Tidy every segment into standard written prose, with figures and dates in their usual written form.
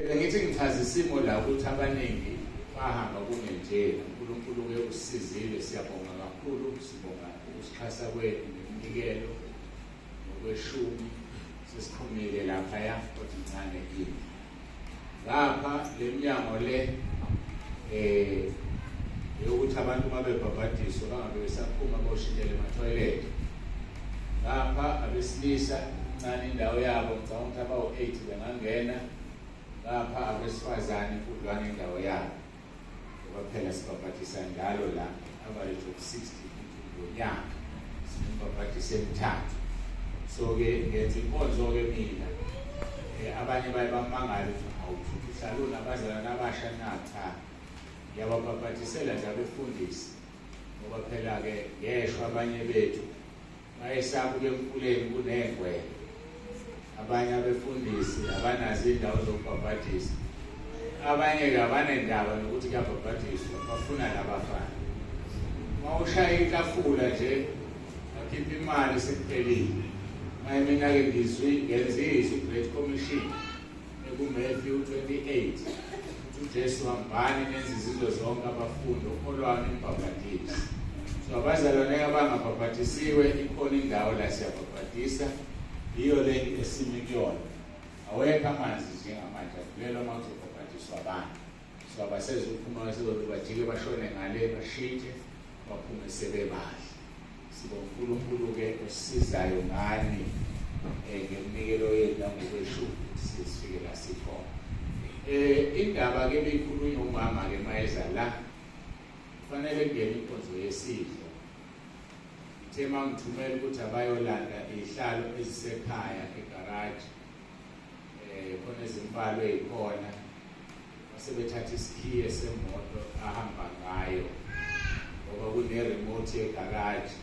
Ngithi ngichaza isimo la ukuthi abaningi bahamba kungenjena. uNkulunkulu-ke usisizile, siyabonga kakhulu, sibonga ukusixhasa kwenu ngeminikelo nokweshumi. Sesiphumile laphaya kodwa incane into ngapha le mnyango le yokuthi abantu babebhabhadiswa bangabe besaphuma boshintshela emathoyilethi. Ngapha abesilisa incane indawo yabo, ngicabanga ukuthi abawu-8 bengangena. Ngapha abesifazane kudlwana indawo yabo, ngoba phela sibhabhadisa njalo la, average of 60 ngonyaka, sinembhabhadiso emithathu. So-ke ngenza inkonzo-ke mina, abanye baye bamangala ukuthi awufuthi uhlala unabazalwane abasha na? Cha, ngiyababhabhadisela nje abefundisi, ngoba phela-ke ngeshwa abanye bethu bayesaba ukuya emfuleni kunengwele. Abanye abefundisi abanazo iy'ndawo zokubhabhadisa, abanye-ke abanendaba nokuthi kuyabhabhadiswa, bafuna labafana. Uma ushaya itafula nje bakhipha imali sekuphelile. Maye mina-ke ngizwi ngenziswa i-Great Commission ekuMatthew 28 ukuthi uJesu hambani nenze izizwe zonke abafundi, okholwayo nimbhabhadise. So abazalwane abangabhabhadisiwe ikhona indawo la siyabhabhadisa, yiyo le esimi kuyona. Awekho amanzi njengamanje avulelwa uma kuzobhabhadiswa abantu. So abasezukuphuma sezobe bajike bashone ngale bashintshe baphume sebebahle. Sibonga uNkulunkulu-ke osisizayo ngani ngeminikelo yenu nangokweshumi sifike la sikhona. Indaba-ke ebikhulunywa umama-ke mayeza la, kufanele kungene inkonzo yesidlo. Ngithe uma ngithumela ukuthi abayolanda iy'hlalo ezisekhaya egaraji, khona ezimbalwa ey'khona, basebethatha isikhiye semoto ahamba ngayo ngoba kune-remote yegaraji,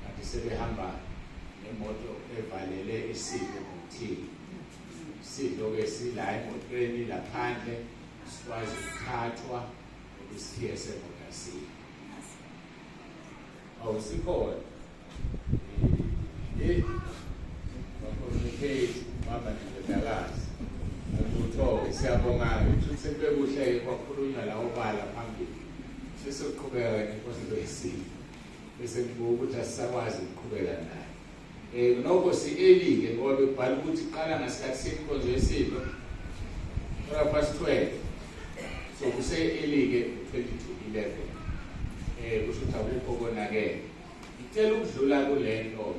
kanti sebehamba nemoto evalele isidlo ngokuthile. Isidlo-ke sila emotweni laphandle, sikwazi ukuthathwa ngoba isikhiye semoto asikho. Awusikhona. Ba-communicate mama nendodakazi. Lutho-ke siyabonga-ke ukuthi sekube kuhle-ke kwakhulunywa la obala phambili. Sesizoqhubeka nenkonzo yesimo. Bese ngibuka ukuthi asisakwazi ukuqhubeka nayo. Nokho si-early-ke ngoba bekubhala ukuthi iqala ngasikhathi senkonzo yesidlo 12:15. So kuse-early-ke 11:40. Kusho ukuthi akukho konakele. Ngicela ukudlula kule nto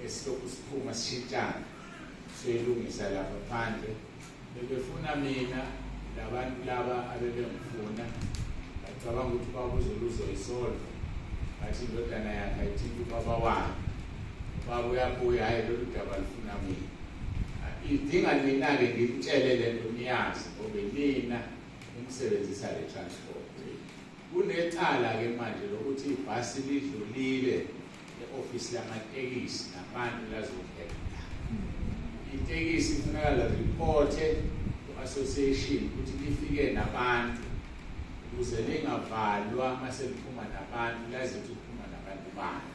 esilokhu siphuma sishintshana soyilungisa lapha phandle. Bebefuna mina labantu laba abebengifuna, bacabanga ukuthi ubaba uzoyisolva, bathi indodana yakhe ayithinta ubaba wayo. Ubaba uyabuya, hhayi lolu daba lufuna mina. Idinga nina-ke ngimtshele le nto niyazi ngoba nina engisebenzisa le transport. Kunecala-ke manje lokuthi ibhasi lidlulile e-ofisi lamatekisi nabantu lazongena la. Itekisi kufuneka liriphothe ku-association ukuthi lifike nabantu ukuze lingavalwa mase liphuma nabantu, lazi ukuthi liphuma nabantu bani.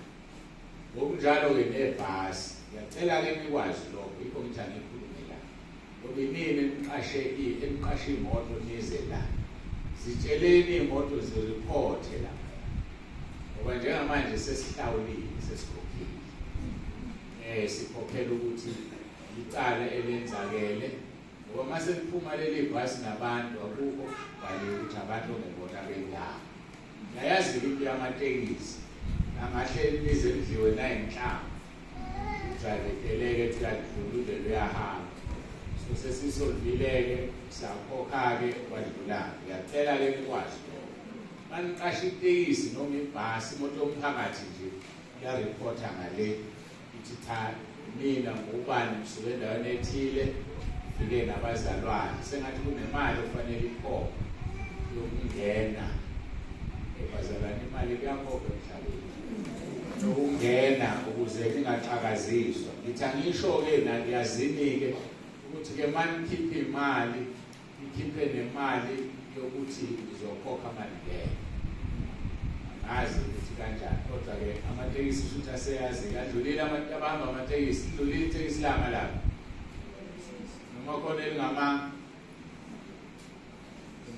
Ngokunjalo-ke nebhasi, ngiyacela-ke nikwazi lokho, yikho ngithi angikhulume la. Ngoba inini eniqashe eniqashe imoto nize la. Zitsheleni iy'moto ziriphothe lapha. Ngoba njengamanje sesihlawulile, sesikhokhile. Sikhokhela ukuthi icala elenzakele. Ngoba mase liphuma leli bhasi nabantu akukho kubhaliwe ukuthi abantu ongebona bendawo. Ngiyayazi into yamatekisi. Angahle lize lidliwe nayinhlamvu. Udrayiveteleke ethi uyadlula uvele uyahamba. So sesisolvile-ke sakhokha-ke kwadlula-ke. Ngiyacela-ke nikwazi lokho. Maniqasha itekisi noma ibhasi, imoto yomphakathi nje iyariphotha ngale ithi cha mina ngubani ngisuke endaweni ethile ngifike nabazalwane, sengathi kunemali ofanele ikhokhwe yokungena. Bazalwane, imali kuyakhokhwa emhlabeni yokungena ukuze ningaxakaziswa. Ngithi angisho-ke niyazini-ke ukuthi-ke manikhiphe imali nikhiphe nemali yokuthi nizokhokha maningena. Angazi ukuthi kanjani, kodwa-ke amatekisi futhi aseyazi adlulile abahamba amatekisi, lidlulile itekisi lama lapha noma khona elingamanga.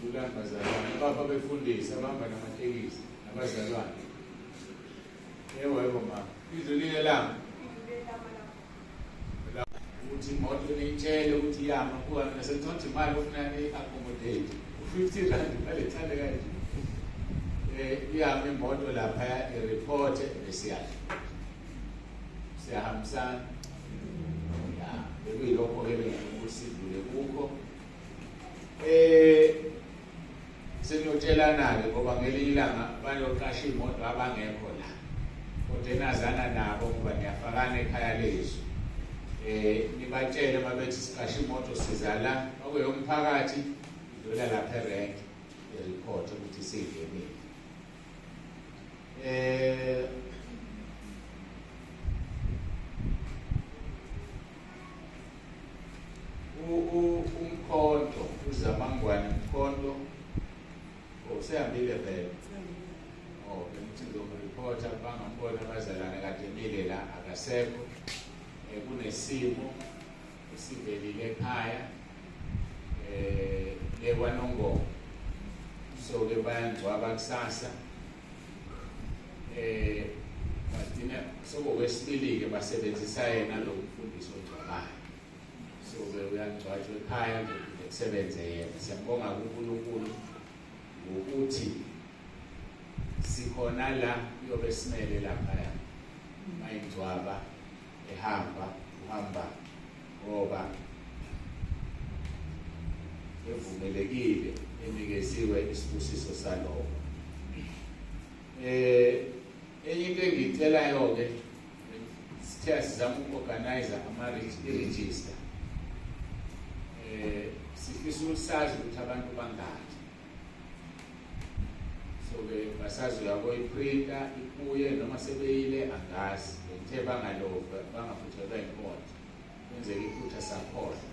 Dlulani bazalwane, bapha befundisi abahamba namatekisi nabazalwane. Yebo yebo mama. Idlulile langa. Ukuthi imoto niyitshele ukuthi iyama kuba mina sengithola imali ofuna ni-accommodate u-50 rand imali ethande kanje iyama imoto lapha i-report besiyadla siyahambisana ya bekuyilokho-ke bengifuna ukuthi sidlule kukho. Seniyotshelana-ke ngoba ngelinye ilanga bayoqasha iy'moto abangekho la, kodwa enazana nabo ngoba niyafakana ekhaya lezwi. Nibatshele uma bethi siqashe imoto siza la, okuyomphakathi idlula lapha erenki i-report ukuthi siyingenile. Umkhonto uZamangwane Mkhonto usehambile vele. Oh, bengithi ngizomreporta bangambona abazalwane kade emile la akasekho. Kunesimo esivelile ekhaya le kwaNongoma. So ke bayangcwaba kusasa. Bagcina sokokwesibili ke basebenzisa yena lo mfundisi ongcwabayo. So ke uyangcwatshwa ekhaya nje kusebenze yena. Siyambonga kuNkulunkulu ngokuthi sikhona la kuyobe simele lapha mayingcwaba ehamba uhamba ngoba evumelekile enikeziwe isibusiso salokho. Enye into engiyicelayo ke sithe sizama uku-organize ama-register. Sifisa ukuthi sazi ukuthi abantu bangaki. So ke basazoya koyiprinta ibuye noma sebeyile angazi. Ngithe bangalova bangafuthelwa inkonzo. Kwenzeka iphutha sakhohlwa.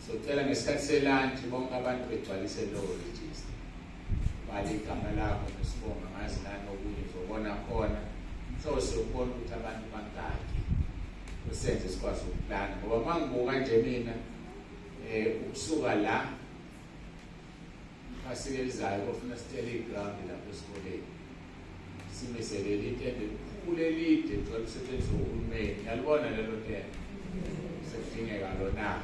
So cela ngesikhathi selantshi bonke abantu begcwalise lowo register. Bhala igama lakho nesibongo ngazi nani okunye uzobona khona. Inhloso yokubona ukuthi abantu bangaki. Usenze sikwazi ukuplana ngoba uma ngibuka nje mina ukusuka la iphasika elizayo kofuna sitshele iground lapho esikoleni. Simise leli tende elikhulu elide gcwele usetshenziswa uhulumeni. Ngiyalibona lelo tende. Sekudingeka lona.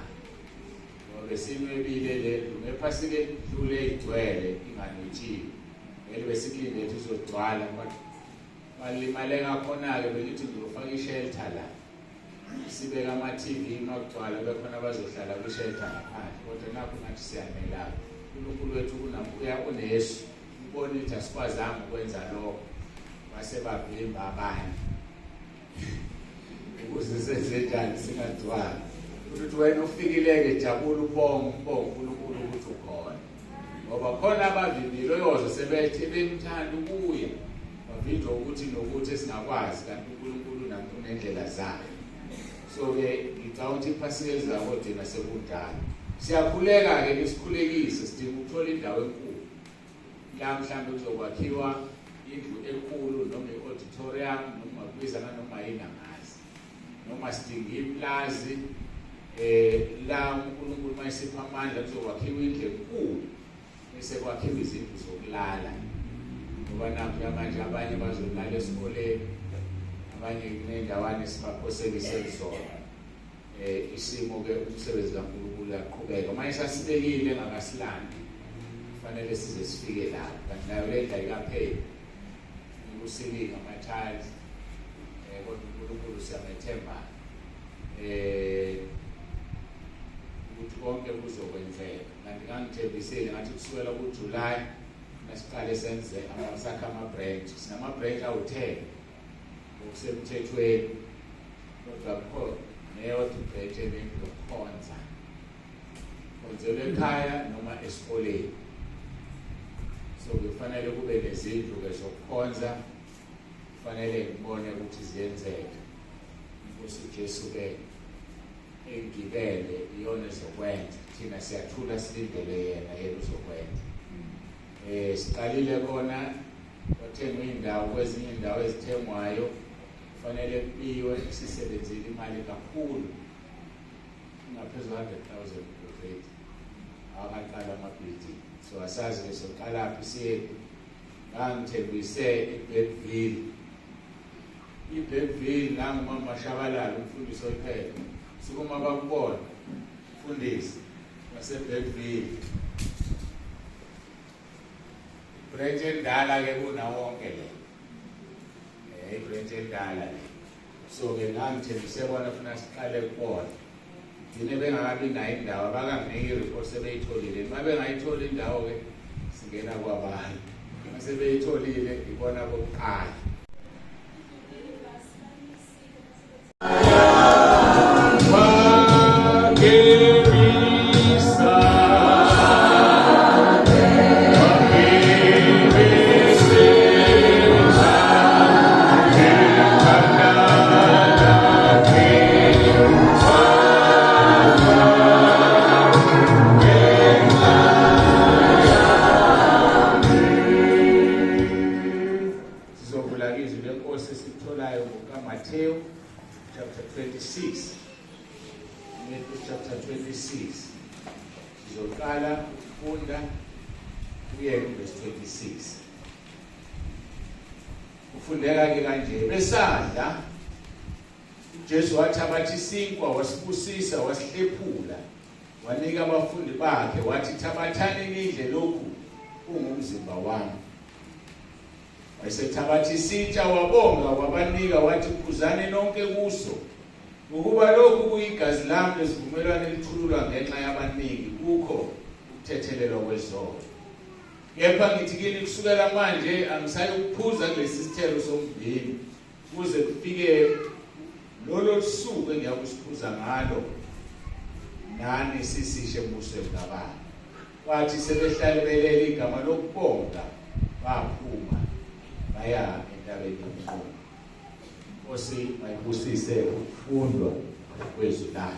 Ngoba besinwebile lendlu ngephasika elidlule igcwele inganwetshiwe. Vele besikulinde ukuthi izogcwala balimaleka khona-ke bengithi ngizofaka ishelter la. Sibeka ama-TV uma kugcwala bekhona abazohlala kwishelter ngaphandle kodwa nakho ngathi siyanelana. uNkulunkulu wethu unesu ubona ukuthi asikwazanga ukwenza lokho base bavimba abanye ukuze senze njani singagcwali. Ukuthi wena ufikileke jabula ubonge uNkulunkulu ukuthi ukhona ngoba khona abavimbile oyoze sebethi bemthanda ukuya bavinjwa ukuthi nokuthi singakwazi kanti uNkulunkulu unendlela zakhe. So ke ngicabanga ukuthi iphasika elizayo kodwa sekunjalo. Siyakhuleka ke nisikhulekise sidinga ukuthola indawo enkulu la mhlawumbe kuzokwakhiwa indlu enkulu noma i-auditorium noma kubiza noma yini angazi noma sidinga iplazi la uNkulunkulu mayisipha amandla kuzokwakhiwa indlu enkulu bese kwakhiwa izindlu zokulala ngoba nakho manje abanye bazolala esikoleni abanye kunendawana esibaphoselise kuzona. Isimo ke umsebenzi kaNkulunkulu uyaqhubeka manje sasibekile ngakasilandi kufanele size sifike lapho kanti nayo le ndlela ikapheli ukusilinga ama-tiles kodwa uNkulunkulu siyamethemba ukuthi konke kuzokwenzeka. Kanti ngangithembisile ngathi kusukela kuJuly nasiqale senze sakha ama-branch. Sinama-branch awu-10 ngokusemthethweni kodwa kukho neyodwa ibranch enendlu yokukhonza khonzelwe ekhaya noma esikoleni. So kufanele kube nezindlu ke zokukhonza, kufanele ngibone ukuthi ziyenzeka. Inkosi uJesu ke engibele iyona ezokwenza, thina siyathula silindele yena, yena uzokwenza. Siqalile khona kwathengwa indawo kwezinye indawo ezithengwayo kufanele kubiwe sisebenzile imali kakhulu ngaphezu 100,000 already. Awakaqala ama-building. So asazi ke soqalaphi siyephi. Ngangithembise eBergville. IBergville nangu mama Mashabalala umfundisi oyiphethe. Sukuma bakubona. Mfundisi waseBergville. Branch endala ke kunawonke le. Ibranch endala le. So ke ngangithembise bona funa siqale kubona. Gcine bengakabi nayo indawo abakanginiki i-report sebeyitholile. Uma bengayitholi indawo ke singena kwabanye. Uma sebeyitholile ibona bokuqala. Sizovula izwi lenkosi esitholayo ngokaMathewu chapter 26. Matthew chapter 26. Sizoqala ukufunda kuye verse 26. Kufundeka ke kanje besadla uJesu wathabatha isinkwa wasibusisa wasihlephula wanika abafundi bakhe wathi thabathani nidle lokhu kungumzimba wami. Wayesethabatha isitsha wabonga wabanika wathi phuzani nonke kuso ngokuba lokhu kuyigazi lami lesivumelwano elithululwa ngenxa yabaningi kukho ukuthethelelwa kwezono. Kepha ngithi kini kusukela manje angisayukuphuza kulesi sithelo somvini kuze kufike lolo suku engiyakusiphuza ngalo nani sisishe embusweni kababa. Kwathi sebehlale belele igama lokubonga baphuma baya entabeni yomnqumo. Inkosi mayibusise ukufundwa kwezwi layo.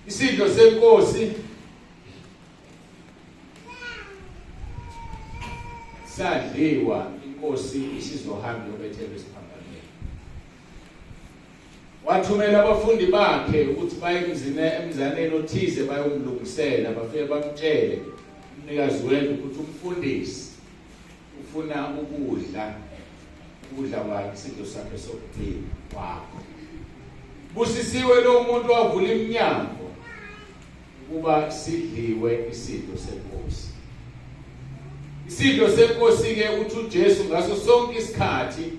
Isidlo senkosi sadliwa inkosi isizohamba iyobethelwa esiphambanweni. Wathumela abafundi bakhe ukuthi baye emzini emzaneni othize bayomlungisela bafike bamtshele umnikazi wendlu ukuthi umfundisi ufuna ukudla ukudla kwakhe isidlo sakhe sokugcina kwakho. Busisiwe lo muntu wavula iminyango ukuba sidliwe isidlo senkosi. Isidlo senkosi ke uthi uJesu ngaso sonke isikhathi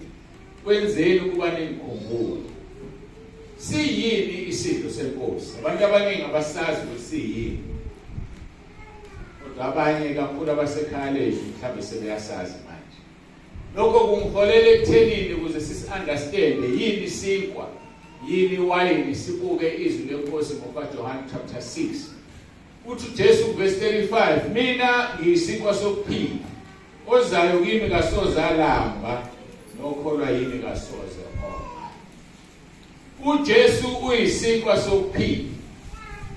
kwenzeni ukuba ningikhumbule. Siyini isidlo senkosi? Abantu abaningi abasazi ukuthi siyini. Kodwa abanye kakhulu abasekhaya lethu mhlawumbe sebeyasazi manje. Lokho kungiholela ekuthenini ukuze sisi-understande yini isinkwa yini iwayini sibuke izwi lenkosi ngokaJohane chapter 6. Uthi uJesu verse 35 mina ngiyisinkwa sokuphila ozayo kimi kasoze alamba nokholwa yimi kasoze oma. UJesu uyisinkwa sokuphila.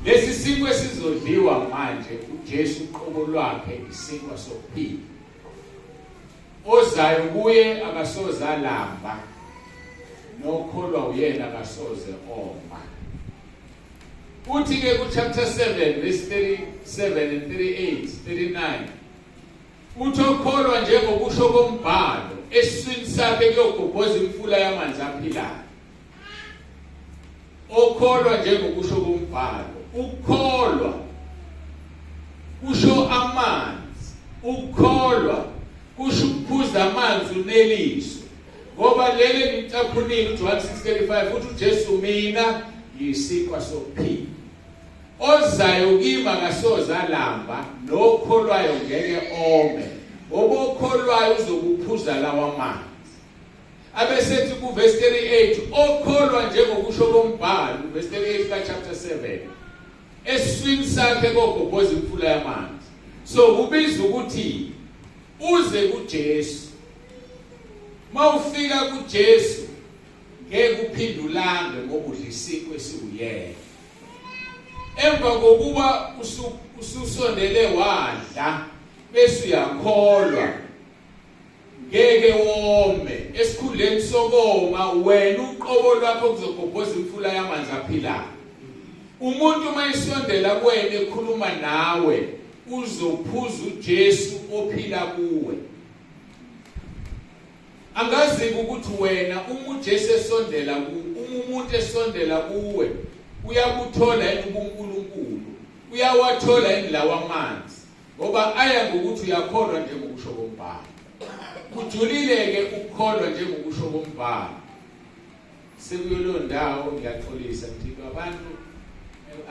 Lesi sinkwa esizodliwa manje uJesu uqobo lwakhe isinkwa sokuphila. Ozayo kuye akasoze alamba nokholwa uyena akasoze oma. Uthi ke ku chapter 7 verse 37 and 38 39 uthi okholwa njengokusho kombhalo esiswini sakhe kuyogobhoza imfula yamanzi aphilayo. Okholwa njengokusho kombhalo, ukukholwa kusho amanzi, ukukholwa kusho ukuphuza amanzi uneliswe. Ngoba leli engicaphunile uJohn 6:35 uthi uJesu mina ngiyisinkwa sokuphila. Ozayo kimi akasoze alamba nokholwayo ngeke ome. Ngoba okholwayo uzokuphuza lawa manzi. Abesethi kuverse 38 okholwa njengokusho kombhalo verse 38 ka chapter 7 esiswini sakhe kogobhoza imfula yamanzi. So kubiza ukuthi uze kuJesu. Mawufika kuJesu ngeke uphinde ulambe ngoba udla isinkwa esiwuyena. Emva kokuba ususondele wadla bese uyakholwa ngeke wome esikhundleni sokoma wena uqobo lwakho kuzogobhoza imfula yamanzi aphilayo. Umuntu uma esondela kuwena ekhuluma nawe uzophuza uJesu ophila kuwe. Angazi ukuthi wena uma uJesu esondela ku uma umuntu esondela kuwe uyabuthola yini ubuNkulunkulu uyawathola yini lawa amanzi ngoba aya ngokuthi uyakholwa njengokusho kombhalo. Kujulile ke ukukholwa njengokusho kombhalo. Sekuyo ndawo ngiyaxolisa ngithi abantu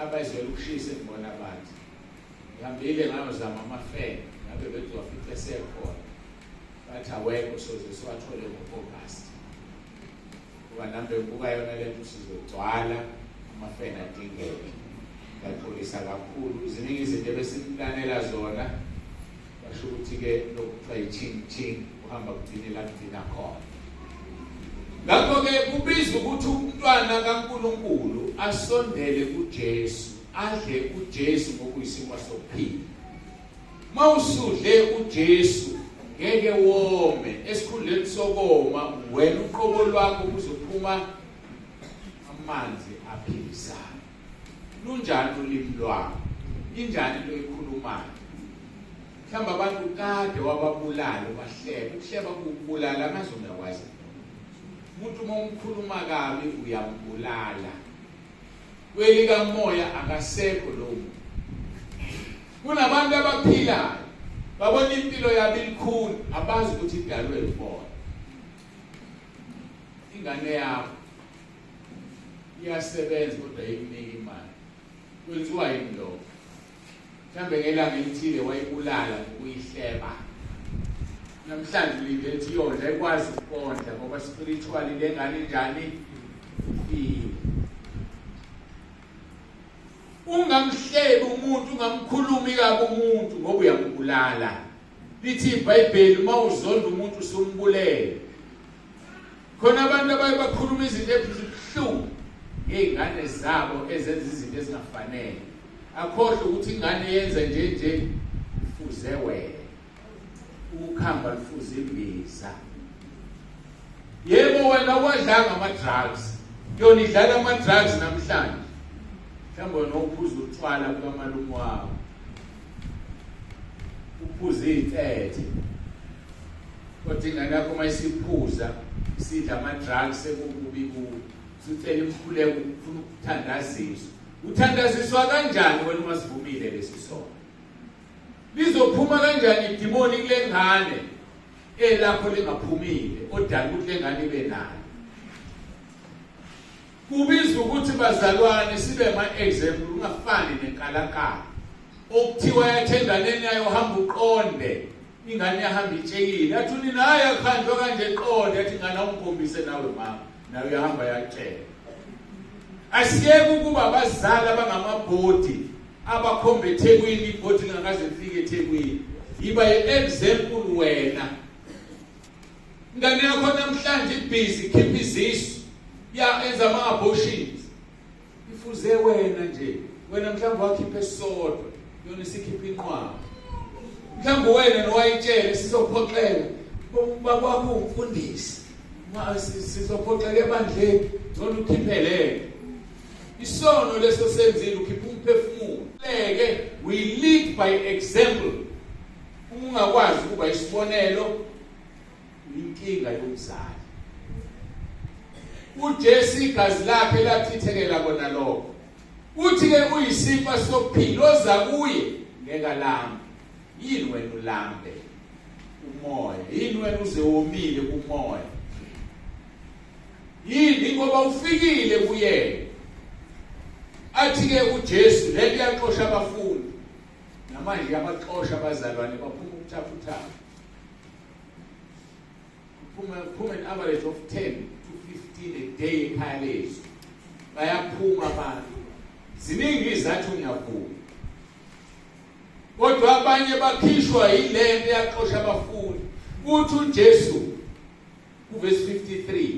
abazwela ukushisa engibona abantu. Ngihambile ngayozama amafeni ngabe bethi wafica esekhona. Bathi awekho soze siwathole ngo-August. Ngoba nami bengibuka yona le nto sizogcwala amafeni adingeke. Ngiyaxolisa kakhulu ziningi izinto ebesikuplanela zona basho ukuthi-ke lokhu kuthiwa yi-ching ching kuhamba kugcine la kugcina khona. Ngakho-ke kubiza ukuthi umntwana kaNkulunkulu asondele kuJesu, adle uJesu ngokuyisinkwa sokuphila. Mawusudle uJesu ngeke wome, esikhundleni sokoma wena uqobo lwakho kuzophuma amanzi aphilisayo. Lunjani ulimi lwakho? Injani into oyikhulumayo? Mhlawumbe abantu kade wababulala ubahleba. Ukuhleba kukubulala angazi uyakwazi. Umuntu uma umkhuluma kabi uyambulala. Kwelikamoya akasekho lowo muntu. Kunabantu abaphilayo babona impilo yabo ilikhuni abazi ukuthi idalwe yibona. Ingane yakho iyasebenza kodwa ikunike imali. Kwenziwa yini lokho? Mhlawumbe ngelanga elithile wayibulala ngokuyihleba. Namhlanje ulinde ethi yondla ikwazi ukondla ngoba spiritually le ngane injani? Ifile. Ungamhlebi umuntu, ungamkhulumi kabi umuntu ngoba uyambulala. Lithi iBhayibheli uma uzonda umuntu usumbulele. Khona abantu abaye bakhuluma izinto ezibuhlungu ngey'ngane zabo ezenza izinto ezingafanele. Akhohlwe ukuthi ingane yenza nje nje ifuze wena. Ukukhamba lufuze imbiza. Yebo wena wadlanga ama-drugs. Yona idlala ama-drugs namhlanje. Mhlawumbe wena uphuza utshwala kukamalume wakho. Uphuza iy'thethe. Kodwa ingane yakho uma isiphuza isidla ama-drugs sekukubi kuwe. Usucela imikhuleko ufuna ukuthandaziswa. Uthandaziswa kanjani wena uma sivumile lesi sono? Lizophuma kanjani idimoni kule ngane elakho lingaphumile odala ukuthi le ngane ibe nayo? Kubiza ukuthi bazalwane sibe ama-example ungafani nenkalankala okuthiwa yathi enganeni yayo hamba uqonde ingane yahamba itshekile yathi unina hayi akuhanjwa kanje qonde yathi ingane awungikhombise nawe mama nawe uyahamba yatshela asiyeke ukuba abazali abangamabhodi abakhomba eThekwini ibhodi lingakaze lifike eThekwini yiba i-example wena ingane yakho namhlanje ibhizi khipha izisu ya enza ama-abortions ifuze wena nje wena mhlawumbe wakhipha esisodwa yona isikhipha inqwaba mhlawumbe wena nowayitshele sizophoxeka baba wakho umfundisi sizophoxeka ebandleni ngcono ukhiphe lento isono leso senzile ukhipha umphefumulo leke we lead by example uma ungakwazi ukuba isibonelo inkinga yomzali uJesu igazi lakhe lachithekela kona lokho uthi ke uyisinkwa sokuphila oza kuye ngeke alambe yini wena ulambe umoya yini wena uze womile kumoya yini ngoba ufikile kuyena athi ke uJesu lento yaxosha abafundi namanje yabaxosha abazalwane baphuma ukuthafuthana kuphuma kuphuma an average of 10 to 15 a day ekhaya lethu bayaphuma abantu ziningi izathu ngiyavuma kodwa abanye bakhishwa yilento yaxosha abafundi uthi uJesu kuvesi 53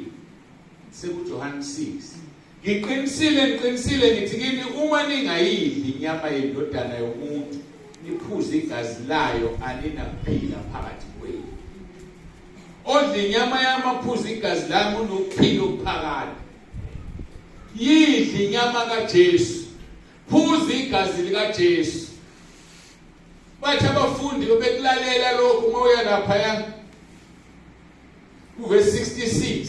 sekuJohane 6 Ngiqinisile ngiqinisile ngithi kini uma ningayidli inyama yendodana yomuntu niphuze igazi layo aninakuphila phakathi kwenu. Odla inyama yami aphuze igazi lami unokuphila okuphakade. Yidla inyama kaJesu. Phuza igazi likaJesu. Bathi abafundi bebekulalela lokhu uma uya laphaya kuvesi 66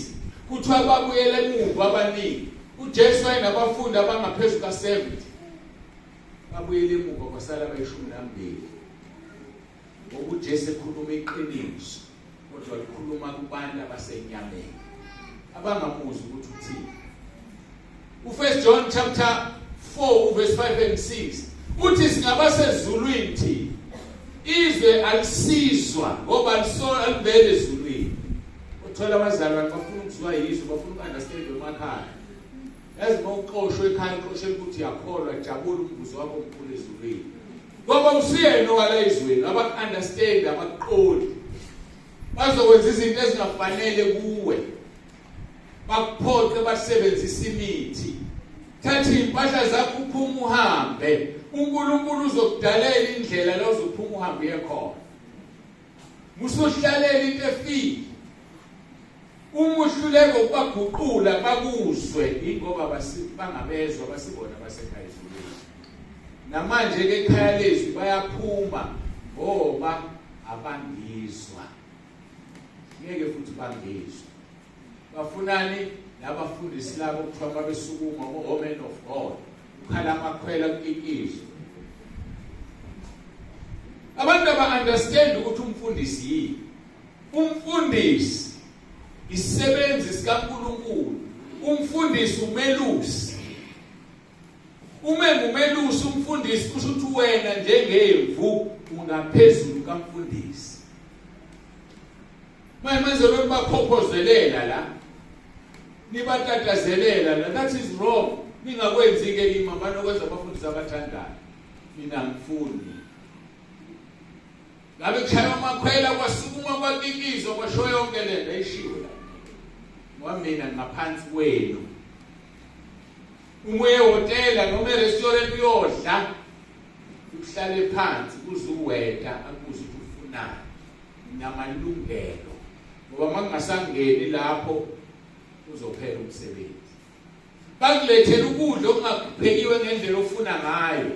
kuthiwa babuyela emuva abaningi. UJesu wayenabafundi abangaphezu ka-70 babuyela emuva kwasala abayishumi nambili. Ngoba uJesu ekhuluma iqiniso kodwa likhuluma kubantu abasenyameni abangamuzwa ukuthi uthini. UFirst John chapter 4 verse 5 and 6 uthi singabasezulwini thina, izwe alisizwa ngoba alivele ezulwini. Uthola abazalwane bafuna ukuzwa yizwe, bafuna uku-understand emakhaya. Yazi uma uxoshwe ekhaya uxoshela ukuthi uyakholwa, jabula umvuzo wakho omkhulu ezulwini. Ngoba usuyena owala ezweni, abaku-understand, abakuqondi. Bazokwenza izinto ezingafanele kuwe. Bakuphoqe basebenzise imithi. Thatha iy'mpahla zakho uphume uhambe. uNkulunkulu uzokudalela indlela la uzophuma uhambe uye khona. Musuhlalela into efile. Uma uhluleka ukubaguqula bakuzwe ingoba bangabezwa basibona basekhaya ezulwini. Namanje ke ekhaya lezwi bayaphuma ngoba abangizwa. Ngeke futhi bangizwe. Bafunani labafundisi labo kuthiwa babesukuma o-men of God. Ukhala amakhwela kukikizwa. Abantu aba-understand ukuthi umfundisi yini. Umfundisi isisebenzi sikaNkulunkulu. Umfundisi umelusi. Uma ngumelusi umfundisi kusho ukuthi wena njengemvu ungaphezulu kamfundisi. Manje manje lokhu bakhophozelela la. Nibatatazelela la. That is wrong. Ningakwenzi ke kimi abanokwenza abafundisi abathandayo. Mina ngifuni. Ngabe kushaywa amakhwela kwasukuma kwakikizwa kwasho yonke lento ayishiwo la. Ngoba mina ngaphansi kwenu. Uma uye ehhotela noma e-restaurant uyodla uhlale phansi kuze uweta akubuze ukuthi ufunani. Namalungelo ngoba uma kungasangeni lapho uzophela umsebenzi. Bakulethela ukudla okungaphekiwe ngendlela ofuna ngayo.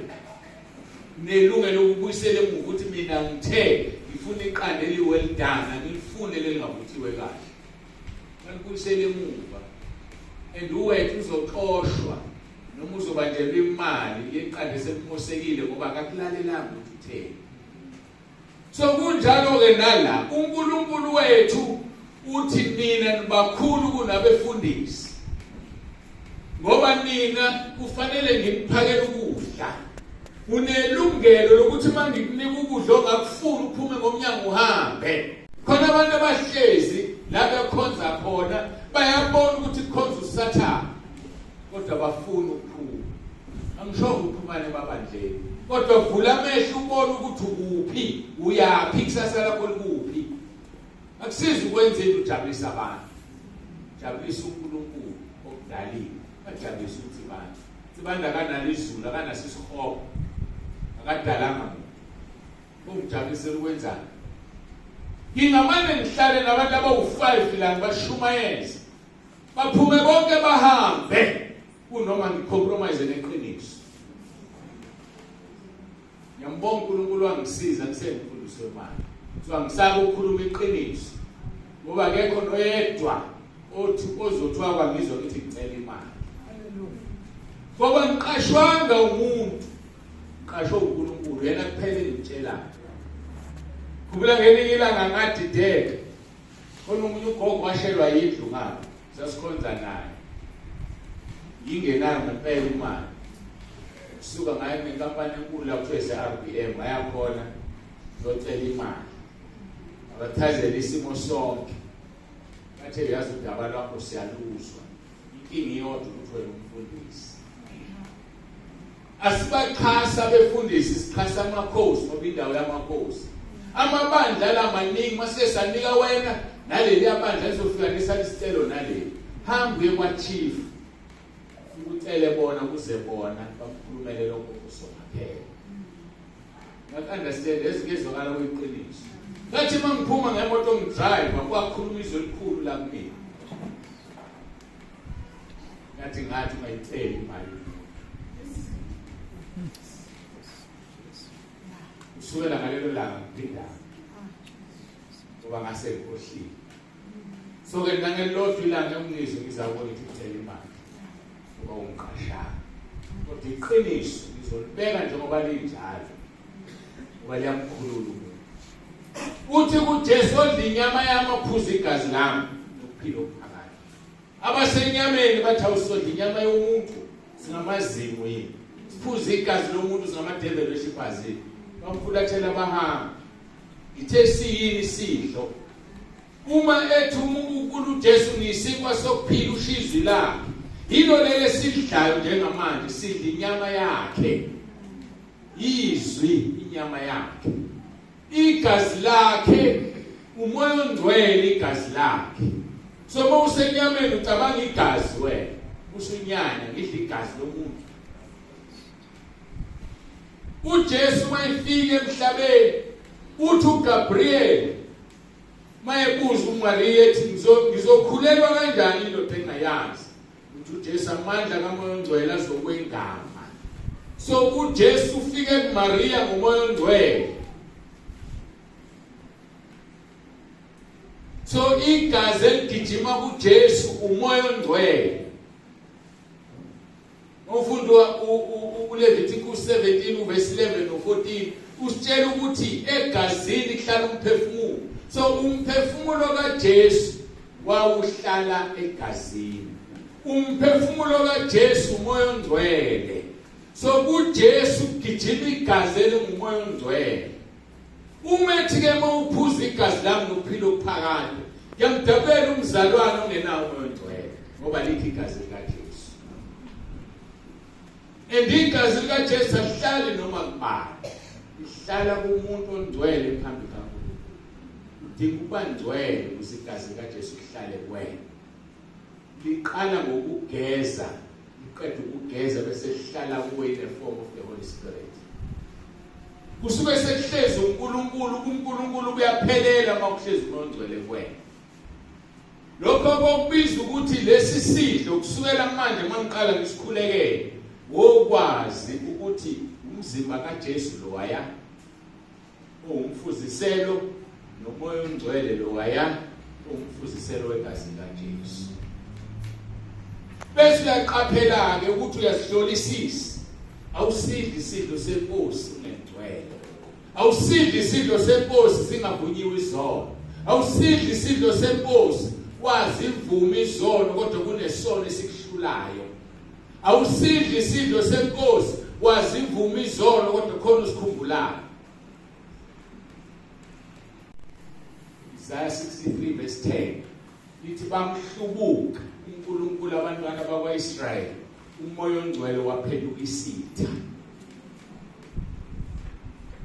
Nelungelo lokubuyisela emuva ukuthi mina ngithe ngifuna iqanda eli well done angilifune lelingavuthiwe kahle. Balibuyisela emuva. And uwethu uzoxoshwa noma uzobanjelwa imali yeqanda eselimosekile ngoba akakulalelanga ukuthi utheni. So kunjalo ke nala uNkulunkulu wethu uthi nina nibakhulu kunabefundisi. Ngoba nina kufanele nginiphakele ukudla. Unelungelo lokuthi uma ngikunika ukudla ongakufuni uphume ngomnyango uhambe. Khona abantu abahlezi la bekhonza khona bayabona ukuthi kukhonza uSathane kodwa bafuna ukuphuma. Angishongo uphumane emabandleni kodwa vula amehlo ubone ukuthi ukuphi, uyaphi, ikusasa lakho likuphi. Akusizi ukwenza into ujabulisa abantu. Jabulisa uNkulunkulu okudalile, bajabulisa uTsibanda. Tsibanda akanalo izulu, akanaso isihogo. Akadalanga muntu. Ungijabulisela ukwenzani? Ngingamane ngihlale nabantu abawu-5 la ngibashumayeze. Baphume bonke bahambe kunoma ngicompromise neqiniso. Ngiyambonga uNkulunkulu wangisiza ngisengumfundisi wemali. So angisabi ukukhuluma iqiniso. Ngoba akekho noyedwa othi ozothiwa kwangizwa ngithi ngicela imali. Ngoba ngiqashwanga umuntu. Ngiqashwe uNkulunkulu yena kuphela engitshelayo. Khumbula ngelinye ilanga ngadideka. Khona omunye ugogo washelwa yindlu ngapha. Sasikhonza naye. Ngingenayo ngempela imali. Kusuka ngaye nenkampani enkulu la kuthiwa ise-RBM ngaya khona ngiyocela imali. Abachazela isimo sonke. Bathe yazi udaba lwakho siyaluzwa. Inkinga iyodwa ukuthi wena umfundisi. Asibaxhasa abefundisi sixhasa amakhosi ngoba indawo yamakhosi. Amabandla la maningi mase sanika wena naleli abandla lizofika lisicelo naleli. Hamba uye kwa chief. Ukucele bona kuze bona bakukhulumele lokho kusomaphela. Ngaku-understand ezingezwakala kuyiqiniso. Ngathi uma ngiphuma ngemoto ngidrive kwakhuluma izwi elikhulu la kumina. Ngathi ngathi ungayiceli imali. Kusukela ngalelo langa ngiphindanga ngoba ngase ngikhohliwe. So ke nangelilodwa ilanga engizwe ngizakubona ukuthi ngicela imali ngoba ungiqashanga, kodwa iqiniso ngizolibeka njengoba linjalo ngoba liyamkhulula umuntu. Uthi kuJesu, odla inyama yami ophuza igazi lami nokuphila okuphakade. Abasenyameni bathi awusodla inyama yomuntu, singamazimu yini? Siphuze igazi lomuntu, singama-devil worshippers yini? Bamfulathela bahamba. Ngithe siyini isidlo? Uma ethi uNkulunkulu uJesu ngiyisinkwa sokuphila, usho izwi lakhe. Yilo leli esilidlayo njengamanje, sidla inyama yakhe. Izwi inyama yakhe. Igazi lakhe umoya ongcwele, igazi lakhe. So uma usenyameni ucabanga igazi wena, usunyanya ngidla igazi lomuntu. UJesu mayefika emhlabeni uthi uGabriel mayebuza uMaria ethi ngizokhulelwa kanjani indoda engayazi, uthi uJesu amandla kaMoya oNgcwele azokwengama. So uJesu ufike kuMaria ngoMoya oNgcwele. So igazi eligijima kuJesu uMoya oNgcwele. Ufunda uLeviticus 17 uverse 11 no-14 usitshela ukuthi egazini kuhlala umphefumulo. So umphefumulo kaJesu wawuhlala egazini. Umphefumulo kaJesu uMoya oNgcwele. So kuJesu kugijima igazi elinguMoya oNgcwele. Uma ethi ke uma uphuza igazi lami nokuphila okuphakade, ngiyamdabela umzalwane ongenawo uMoya oNgcwele ngoba likho igazi likaJesu. And igazi likaJesu alihlali noma kubani, lihlala kumuntu ongcwele phambi kaNkulunkulu. Udinga ukuba ngcwele ukuze igazi likaJesu lihlale kuwena. Liqala ngokugeza, liqeda ukugeza bese lihlala kuwe in the form of the Holy Spirit. Kusuke sekuhlezi uNkulunkulu, kuNkulunkulu kuyaphelela uma kuhlezi uMoya oNgcwele kuwena. Lokho kokubiza ukuthi lesi sidlo kusukela manje uma ngiqala ngisikhulekele, wokwazi ukuthi umzimba kaJesu lowaya owumfuziselo noMoya oNgcwele lowaya owumfuziselo wegazi likaJesu. Bese uyaqaphela-ke ukuthi uyasihlolisisa, awusidli isidlo senkosi ungengcwele, awusidli isidlo senkosi singavunyiwe izono, awusidli isidlo senkosi wazivuma izono kodwa kunesono esikuhlulayo, awusidli isidlo senkosi wazivuma izono kodwa khona usikhumbulayo. Isaiah 63 verse 10 lithi bamhlubuka uNkulunkulu abantwana bakwaIsrayeli, uMoya oNgcwele waphenduka isitha.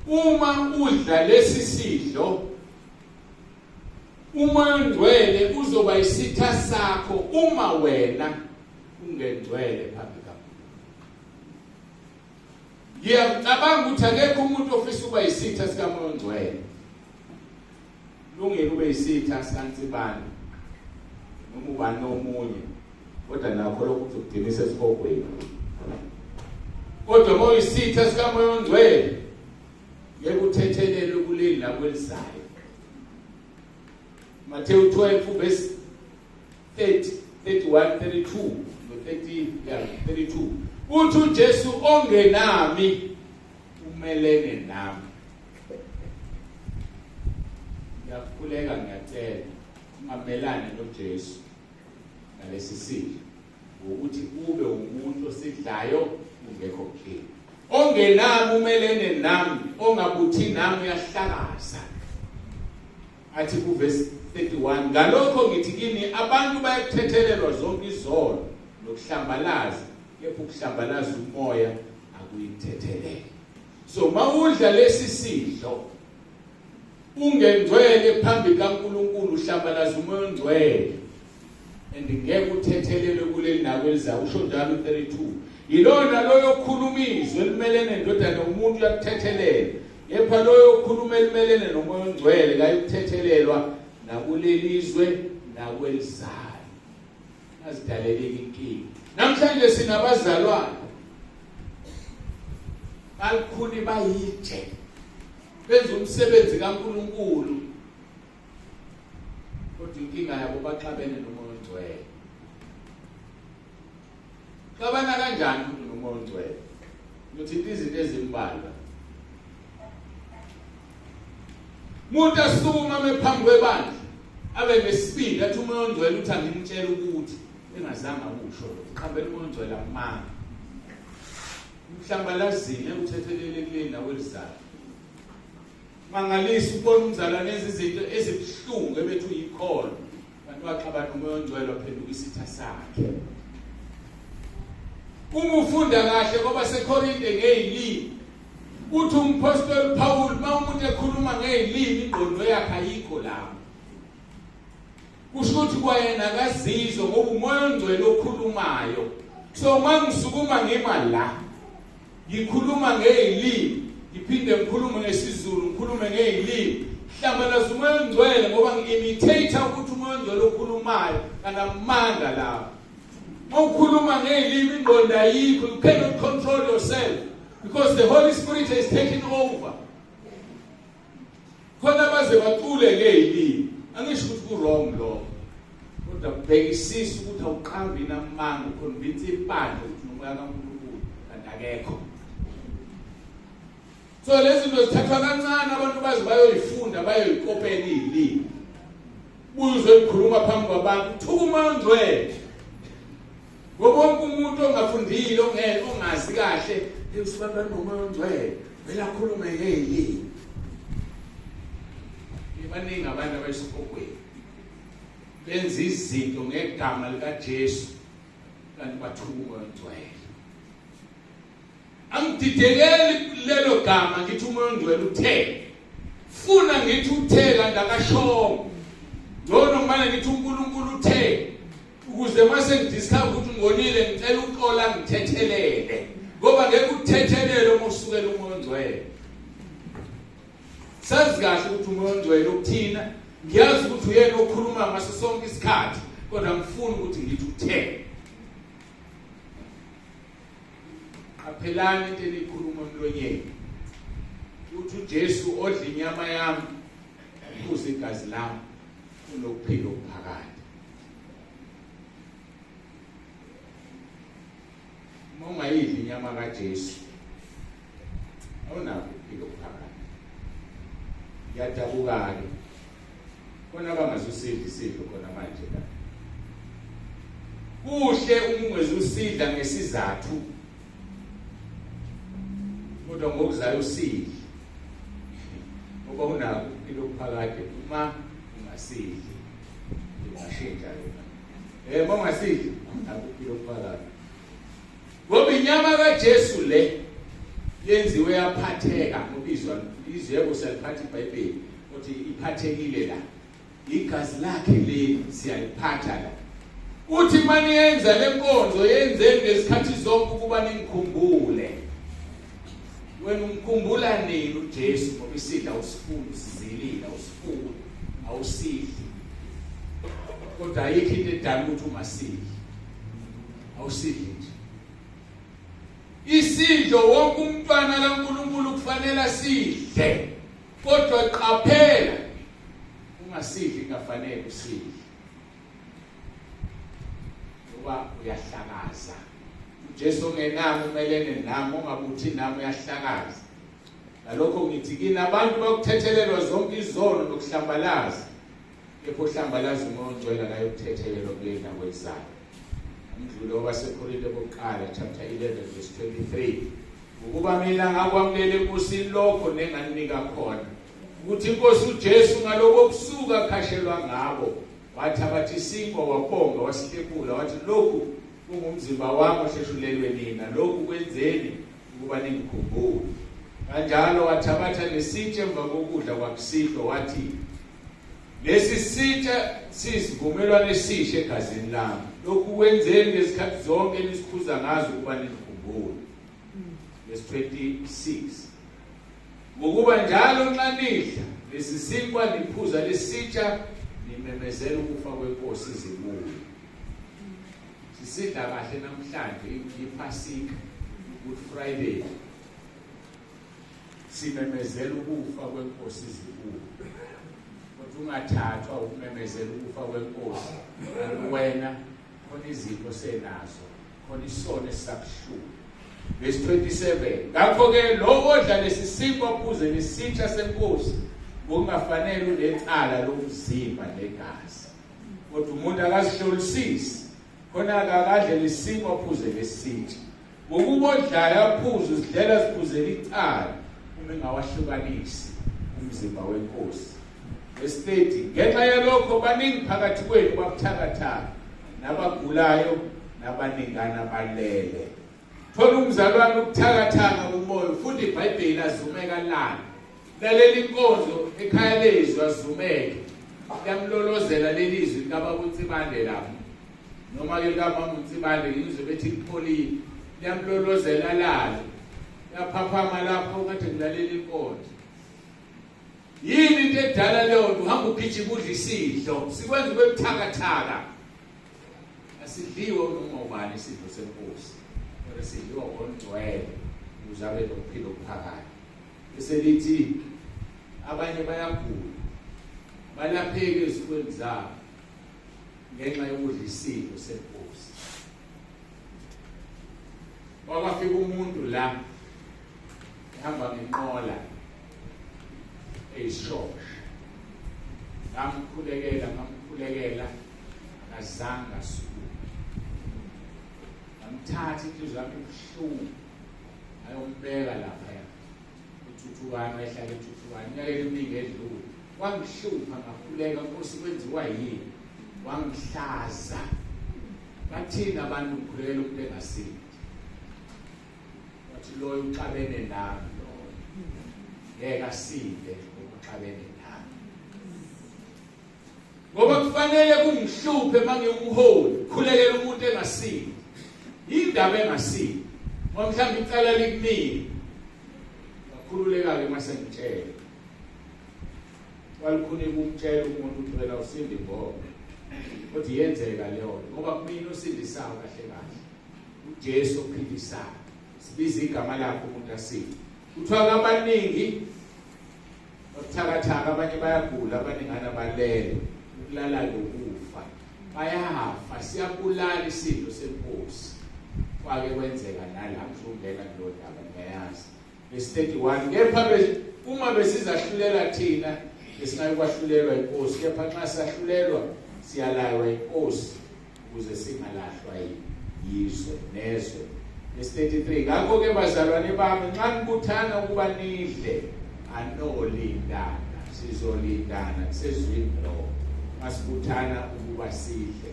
Uma udla lesi sidlo uMoya oNgcwele uzoba isitha sakho uma wena ungengcwele phambi kaNkulunkulu. Ngiyacabanga ukuthi akekho umuntu ofisa ukuba isitha sikaMoya oNgcwele. Lungile ube isitha sikaNsibane noma ubani omunye, kodwa nakho lokhu kuzokugcinisa esihogweni. Kodwa uma uyisitha sikaMoya oNgcwele ngeke uthethelelwe kuleli nakwelizayo. Matthew 12 verse 30, 31, 32 no 30, yeah, 32. Uthi uJesu ongenami umelene nami. Ngiyakhuleka, ngiyacela ungamelani noJesu ngalesi sidlo ngokuthi ube umuntu osidlayo ungekho clean. Ongenami umelene nami, ongabuthi nami uyahlakaza. Athi kuvesi 31, ngalokho ngithi kini abantu bayakuthethelelwa zonke izono nokuhlambalaza, kepha ukuhlambalaza umoya akuyikuthethelela. So mawudla lesi sidlo ungengcwele phambi kaNkulunkulu, uhlambalaza umoya ongcwele and ngeke uthethelelwe kuleli nakwelizayo. Usho njalo u-32, yilona loyo okhuluma izwi elimelene nendodana yomuntu uyakuthethelela, kepha loyo okhuluma elimelene nomoya ongcwele kayikuthethelelwa nakuleli zwe nakwelizayo. Azidaleleki inkinga. Namhlanje sinabazalwane balukhuni bayitshe. Benza umsebenzi kaNkuluNkulu. Kodwa inkinga yabo baxabene noMoya oNgcwele. Xabana kanjani umuntu noMoya oNgcwele? Ngithinta izinto ezimbalwa. Umuntu asukuma ame phambi kwebandla abe nesibindi athi uMoya oNgcwele uthi angimtshela ukuthi engazange akusho lokho. Qhambela uMoya oNgcwele amanga. Umhlambalazile uthethelele kuleli nakwelizayo. Mangalisa ukubona umzalwane enza izinto ezibuhlungu ebethu uyikholwa. Kanti waxabana uMoya oNgcwele waphenduka isitha sakhe. Uma ufunda kahle kwabaseKorinte ngezilimi uthi umphostoli Paul uma umuntu ekhuluma ngezilimi ingqondo yakhe ayikho lapho. Kusho ukuthi kwayena akazizwa ngoba uMoya oNgcwele okhulumayo. So uma ngisukuma ngima la ngikhuluma ngezilimi ngiphinde ngikhulume ngesiZulu ngikhulume ngezilimi hlambalaza uMoya oNgcwele ngoba ngi-imitate ukuthi uMoya oNgcwele okhulumayo kanamanga lapho. Uma ukhuluma ngezilimi ingqondo ayikho, you cannot control yourself because the Holy Spirit has taken over. Khona baze bacule ngezilimi. Angisho ukuthi ku wrong lokho. Kodwa bhekisisa ukuthi awuqambi namanga uconvince ibandla ukuthi unomoya kaNkulunkulu kanti akekho. So lezi zinto zithathwa kancane abantu baze bayoyifunda bayoyikopela izilimi. Buye uzoyikhuluma phambi kwabantu thuka umoya ongcwele. Ngoba wonke umuntu ongafundile ongeke ongazi kahle usibamba nomoya ongcwele vele akhulume ngezilimi. Baningi abantu abayisihogweni benza izinto ngegama likaJesu kanti bathuka umoya ongcwele. Angididekeli lelo gama ngithi umoya ongcwele uthe. Funa ngithi uthe kanti akashongo. Ngcono ngimane ngithi uNkulunkulu uthe ukuze mase ngidiscover ukuthi ngonile ngicela uxola ngithethelele ngoba ngeke uthethelele uma usukela umoya ongcwele. Sazi kahle ukuthi umoya ongcwele ukuthina ngiyazi ukuthi uyena okhuluma ngaso sonke isikhathi kodwa ngifuna ukuthi ngithi uthe. Qaphelani into eniyikhuluma emlonyeni. Uthi uJesu odla inyama yami uphuza igazi lami unokuphila okuphakade. Uma ungayidli inyama kaJesu awunakho ukuphila okuphakade. Ngiyadabuka-ke khona abangazusidla isidlo khona manje la. Kuhle uma ungezusidla ngesizathu kodwa ngokuzayo usidle ngoba unakho ukuphila okuphakade uma ungasidli ungashintsha yona uma ungasidli unakho ukuphila okuphakade ngoba inyama kaJesu le yenziwe yaphatheka ngoba izwa izwi yebo siyaliphatha iBhayibheli uthi iphathekile la igazi lakhe leli siyaliphatha la uthi maniyenza lenkonzo yenzeni ngesikhathi zonke ukuba ningikhumbule wena umkhumbula nini uJesu ngoba isidla usifuni usizilile awusifuni awusidli kodwa ayikho into edala ukuthi ungasidli awusidli nje isidlo wonke umntwana kaNkuluNkulu kufanele asidle kodwa qaphela ungasidli kungafanele usidle ngoba uyahlakaza uJesu ongenami umelene nami ongabuthi nami uyahlakaza ngalokho ngithi kini abantu bakuthethelelwa zonke izono nokuhlambalaza Kepha ohlambalaza uMoya oNgcwele akayokuthethelelwa kule ndawo ezayo. Umdlulo wabaseKorinte bokuqala chapter 11 verse 23. Ngokuba mina ngakwamukela eNkosini lokho nenganinika khona ukuthi inkosi uJesu ngaloko kusuka khashelwa ngabo wathi abathi isinkwa wabonga wasihlephula wathi lokhu kungumzimba wami ohleshulelwe nina lokhu kwenzeni ukuba ningikhumbule kanjalo wathabatha nesitsha emva kokudla kwakusihlwa wathi Lesi sitsha siyisivumelwano esisha egazini lami. Lokhu kwenzeni ngezikhathi zonke enisikhuza ngazo ukuba ningikhumbule. Verse 26. Ngokuba njalo nxa nidla lesi sinkwa niphuza lesitsha nimemezela ukufa kwenkosi izibuye. Sisidla kahle namhlanje iPhasika, Good Friday. Simemezela ukufa kwenkosi izibuko. Kodwa ungathathwa ukumemezela ukufa kwenkosi. Wena khona izinto senazo, khona isono esisakuhlula. Verse 27. Ngakho-ke lowo odla lesi sinkwa aphuze nesitsha senkosi ngokungafanele unecala lomzimba negazi. Kodwa umuntu akazihlolisisi, khona-ke akadle lesinkwa aphuze lesitsha. Ngokuba odlayo aphuze uzidlela ziphuzela icala uma engawahlukanisi umzimba wenkosi. Verse 30. Ngenxa yalokho baningi phakathi kwenu babuthakathaka nabagulayo nabaningana balele. Thola umzalwane ubuthakathaka kumoya, ufunda iBhayibheli azumeka lana. Lalela inkonzo ekhaya lezwi azumeke. Liyamlolozela leli zwi likababa uNsibande lapho. Noma ke likamama uNsibande ngizwe bethi lipholile. Liyamlolozela lalo. Yaphaphama lapho kade ngilalela inkonzo. Yini into edala leyo nto uhamba ugijima udla isidlo sikwenza ube buthakathaka. Asidliwe noma ubani isidlo senkosi. Kodwa sidliwa ngongcwele ukuze abe nokuphila okuphakade. Bese lithi abanye bayagula balapheke ezifweni zabo ngenxa yokudla isidlo senkosi. Kwakafika umuntu la ehamba ngenqola eyisishosha. Ngamkhulekela, ngamkhulekela akazange asukume. Ngamthatha inhliziyo yami ibuhlungu ayombeka laphaya ethuthukana ehlala ethuthukana iminyaka eminingi edlule. Wangihlupha ngakhuleka Nkosi kwenziwa yini? Wangihlaza. Bathini abantu ngikhulekela umuntu engasindi? Wathi loyo uxabene nami loyo. Ngeke asinde ngoba uxabene nami. Ngoba kufanele kungihluphe mangiwumholi, khulekela umuntu engasindi. Indaba engasindi. Ngoba mhlawumbe icala likumina. Ngakhululeka-ke mase ngitshela. Walikhuni kumtshela umuntu ukuthi wena usindi ngoba. Kodwa iyenzeka leyo ngoba kumina osindisayo kahle kahle. uJesu ophilisayo. Sibiza igama lakhe umuntu asinde. Kuthiwa abaningi babuthakathaka, abanye bayagula, abaningana balele. Ukulala ukufa. Bayafa, siyabulala isidlo senkosi. Kwake kwenzeka nala ngizongena kulo ndaba ngiyayazi. Verse 31 kepha uma besizahlulela thina besingayi kwahlulelwa inkosi kepha nxa sahlulelwa siyalaywa inkosi ukuze singalahlwa yizwe nezwe. Verse 33 ngakho ke bazalwane bami nxa nibuthana ukuba nidle anolindana sizolindana kusezwini lo masibuthana ukuba sidle.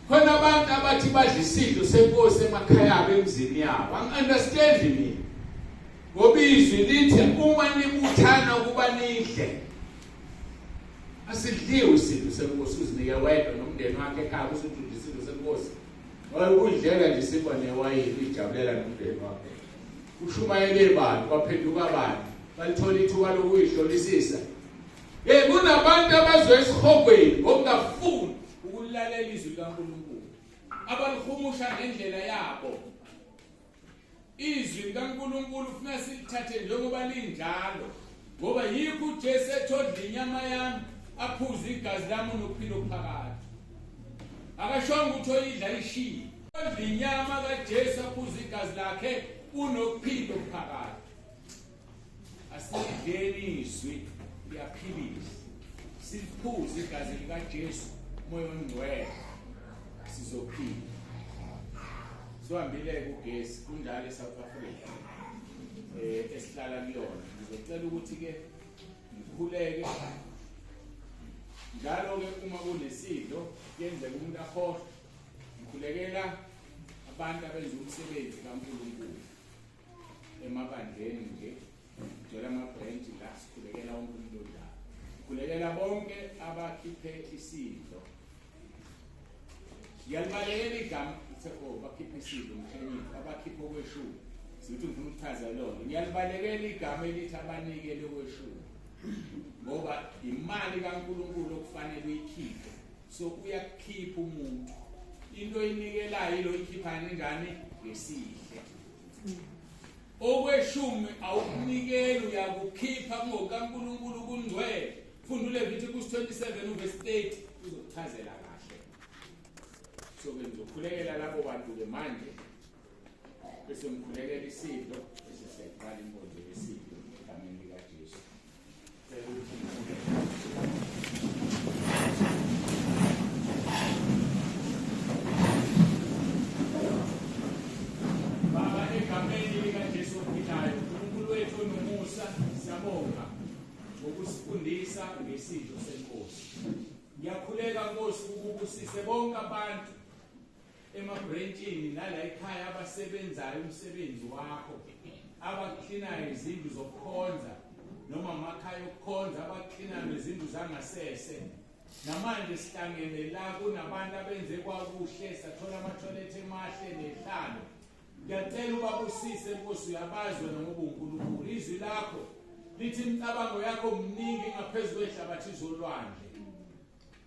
Khona abantu abathi badla isidlo senkosi emakhaya abo emzini yabo. Angi-understand mina. Ngoba izwi lithi uma nibuthana ukuba nidle. Asidliwe isidlo senkosi uzinike wedwa nomndeni wakhe ekhaya kusho ukuthi udla isidlo senkosi. Ngoba ukudlela nje isinkwa newayini uyijabulela nomndeni wakho. Ushumayele bantu baphenduka abantu balithola ithuba lokuyihlolisisa. Hey kunabantu abazwe esihogweni ngokungafuni ukulalela izwi likaNkulunkulu. Abalihumusha ngendlela yabo. Izwi likaNkulunkulu ufuna silithathe njengoba linjalo. Ngoba yikho uJesu ethodla inyama yami aphuze igazi lami unokuphila okuphakade. Akashongo ukuthi oyidla ishiye. Odla inyama kaJesu aphuze igazi lakhe unokuphila okuphakade. Asilidleni izwi liyaphilisa. Siliphuze igazi likaJesu umoya ongcwele sizophila. Siwambile ugesi kunjalo eSouth Africa. Esihlala kuyona. Ngizocela ukuthi ke ngikhuleke njalo ke uma kunesidlo kuyenzeka umuntu akhohlwe. Ngikhulekela abantu abenza umsebenzi kaNkulunkulu emabandleni nje ngicela ama-branch la sikhulekela wonke umuntu onjalo. Sikhulekela bonke abakhiphe isidlo. Ngiyalibalekela igama uthe oh bakhiphe isidlo mhlonyipho abakhiphe okweshumi. Sithi ngifuna ukuchaza lona. Ngiyalibalekela igama elithi abanikele okweshumi. Ngoba imali kaNkulunkulu okufanele uyikhiphe. So uyakukhipha umuntu. Into oyinikelayo ilo ikhipha ngani ngesihle. Okweshumi awukunikeli, uyakukhipha kungokaNkulunkulu, kungcwele. Funda uLevitikus 27 uverse 30, uzokuchazela kahle. So ke ngizokhulekela labo bantu-ke manje, bese ngikhulekela isidlo, bese siyaqala inkonzo yesidlo egameni likaJesu. Cela ukuthi ngikhuleke. Baba, egameni likaJesu ophilayo, uNkulunkulu wethu onomusa, siyabonga ngokusifundisa ngesidlo senkosi. Ngiyakhuleka Nkosi ukubusise bonke abantu emabhrentshini nala ekhaya abasebenzayo umsebenzi wakho, abaklinayo izindlu zokukhonza noma amakhaya okukhonza, abaklinayo nezindlu zangasese. Namanje sihlangene la kunabantu abenze kwakuhle, sathola amathoyilethi emahle nehlalo. Ngiyacela ubabusise Nkosi, uyabazi wena ngoba uNkulunkulu. Izwi lakho lithi imicabango yakho mningi ngaphezu kwehlabathi zolwandle.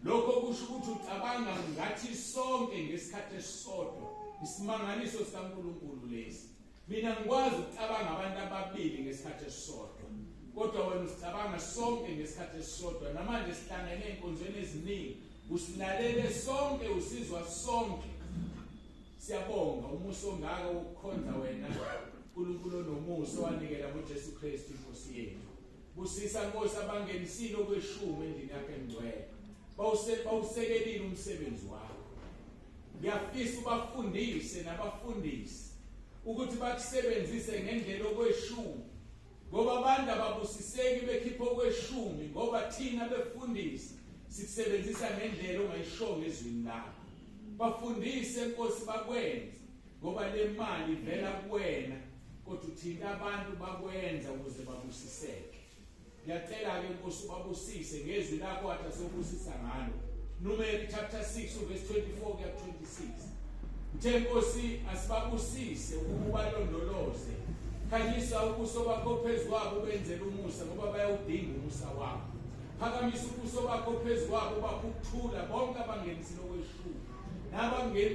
Lokho kusho ukuthi ucabanga ngathi sonke ngesikhathi esisodwa. Isimangaliso sikaNkulunkulu lesi. Mina ngikwazi ukucabanga abantu ababili ngesikhathi esisodwa, kodwa wena usicabanga sonke ngesikhathi esisodwa. Namanje sihlangene ey'nkonzweni eziningi, usilalele sonke, usizwa sonke. Siyabonga umusa ongaka wokukhonza wena Nkulunkulu onomusa owanikela ngoJesu Kristu inkosi yethu. Busisa Nkosi abangenisile okweshumi endlini yakho engcwele, bawusekelile umsebenzi wakho. Ngiyafisa ubafundise nabafundisi ukuthi bakusebenzise ngendlela okweshumi, ngoba abantu ababusiseki bekhipha okweshumi, ngoba thina befundisi sikusebenzisa ngendlela ongayishongo ezwini lakho. Bafundise Nkosi bakwenze, ngoba le mali ivela kuwena, kodwa uthinta abantu bakwenza ukuze babusiseke. Ngiyacela-ke Nkosi ubabusise ngezwi lakho wathi asobusisa ngalo. Numeri chapter 6 verse 24 kuya 26. Uthe Nkosi asibabusise ukubalondoloze. Khanyisa ubuso bakho phezu kwabo ubenzele umusa, ngoba bayawudinga umusa wakho. Phakamisa ubuso bakho phezu kwabo baphe ukuthula bonke abangenisile okweshumi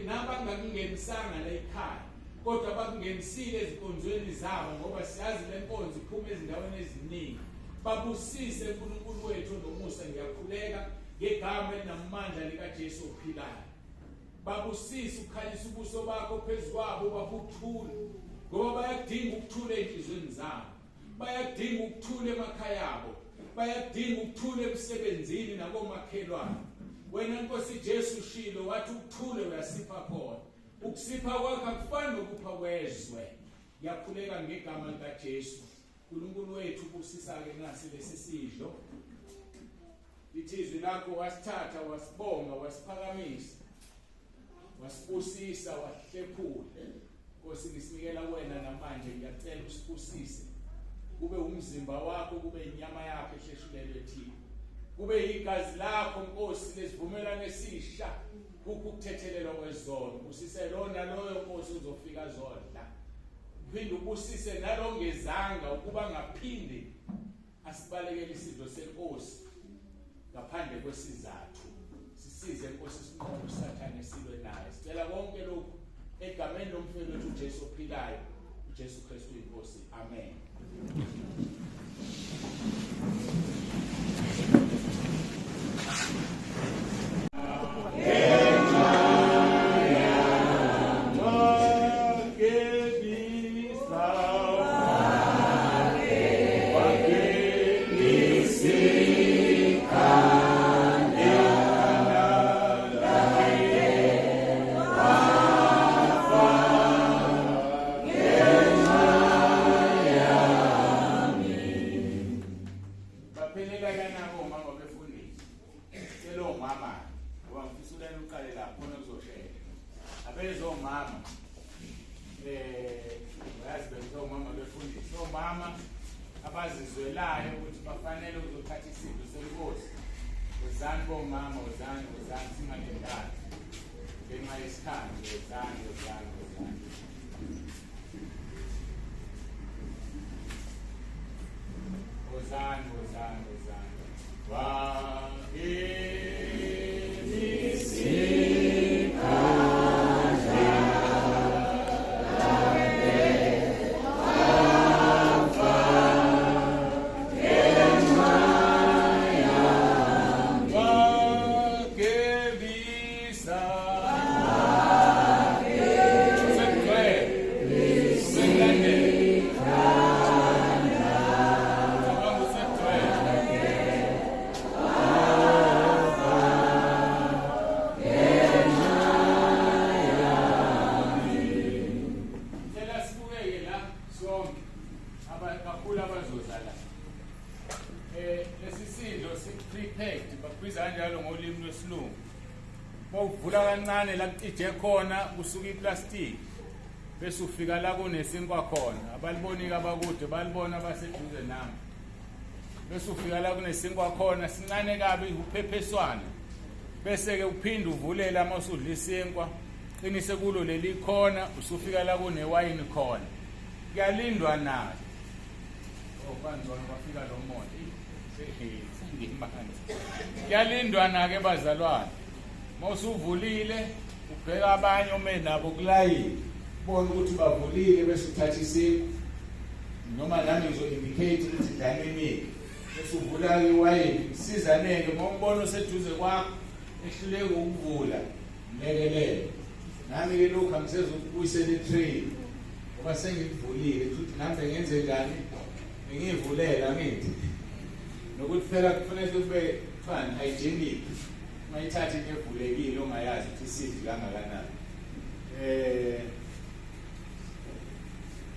nabangakungenisanga la ekhaya, kodwa bakungenisile ezinkonzweni zabo, ngoba siyazi le nkonzo iphuma ezindaweni eziningi. Babusise uNkulunkulu wethu nomusa, ngiyakhuleka ngegama elinamandla likaJesu ophilayo. Babusise, ukhanyise ubuso bakho phezu kwabo, baphe ukuthula, ngoba bayadinga ukuthula ey'nhliziyweni zabo, bayadinga ukuthula emakhaya abo, bayadinga ukuthula emsebenzini nakomakhelwane. Wena Nkosi Jesu ushilo wathi ukuthule uyasipha khona. Ukusipha kwakho akufani nokupha kwezwe. Ngiyakhuleka ngegama likaJesu. uNkulunkulu wethu busisa-ke nasi lesi sidlo. Lithi izwi lakho wasithatha, wasibonga, wasiphakamisa, wasibusisa, wahlephula. Nkosi ngisinikela kuwena namanje, ngiyacela usibusise. Kube umzimba wakho, kube inyama yakho ehleshulelwe thina. Kube igazi lakho Nkosi lesivumelwano esisha, kukho ukuthethelelwa kwezono. Busise lona loyo Nkosi uzofika zodla. Uphinde ubusise nalongezanga ukuba ngaphinde asibalekele isidlo senkosi ngaphandle kwesizathu. Sisize Nkosi sinqobe uSathane silwe naye. Sicela konke lokhu egameni lomfeli wethu uJesu ophilayo, uJesu Kristu inkosi. Amen. Baphelela kanako omama befundisi. Cela omama ngoba ngifisa ulena uqale lapho khona kuzoshesha. Abeze omama bayazi benze omama befundisi. Omama abazizwelayo ukuthi bafanele ukuzothatha isidlo senkosi. Wozani bomama, wozani, wozani singalindani. Ngenxa yesikhathi, wozani, wozani, wozani. Wozani, wozani, wozani. ngizoza la. Lesi sidlo si prepared, bakubiza kanjalo ngolimi lwesilungu. Bawuvula kancane la kucije khona kusuka iplastic. Bese ufika la kunesinkwa khona. Abaliboni abakude, balibona abaseduze nami. Bese ufika la kunesinkwa khona sincane kabi uphepeswana. Bese ke uphinde uvulela uma usudla isinkwa. Qinise kulo leli khona usufika la kunewayini khona. Kuyalindwa nayo. Oh kangcono kwafika lo moya. Sengimanzi. Kuyalindwa na-ke bazalwane. Uma usuvulile ubheka abanye ome nabo kulayini. Ubone ukuthi bavulile bese uthatha isinkwa. Noma nami ngizo-indicate ukuthi dlani nini. Bese uvula iwayini. Sizaneke uma umbona oseduze kwakho ehluleka ukuvula mlekelele. Nami-ke lokhu angisezukubuyisela i-tray ngoba sengikuvulile futhi nami bengenze njani bengiyivulela angithi nokuthi phela kufanele kube kuthiwani hygienic uma ithatha into evulekile ongayazi ukuthi isidli kangakanani.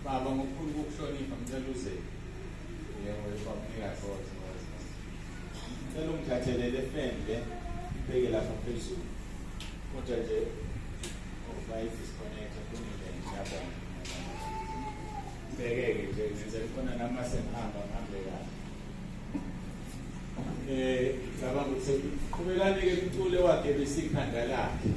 Baba ngokukhulu ukuhlonipha ngicela uze. Yebo, yebo, woza, woza. Ngicela ungithathele le fan le ibeke lapha phezulu. Kodwa nje bayi-disconnect kulungile ngiyabonga. Ngibheke-ke nje ngenzela khona nami mase ngihamba ngihambe kahle. Ngicabanga ukuthi qhubekani-ke umcule wakhe besikhanda lakhe.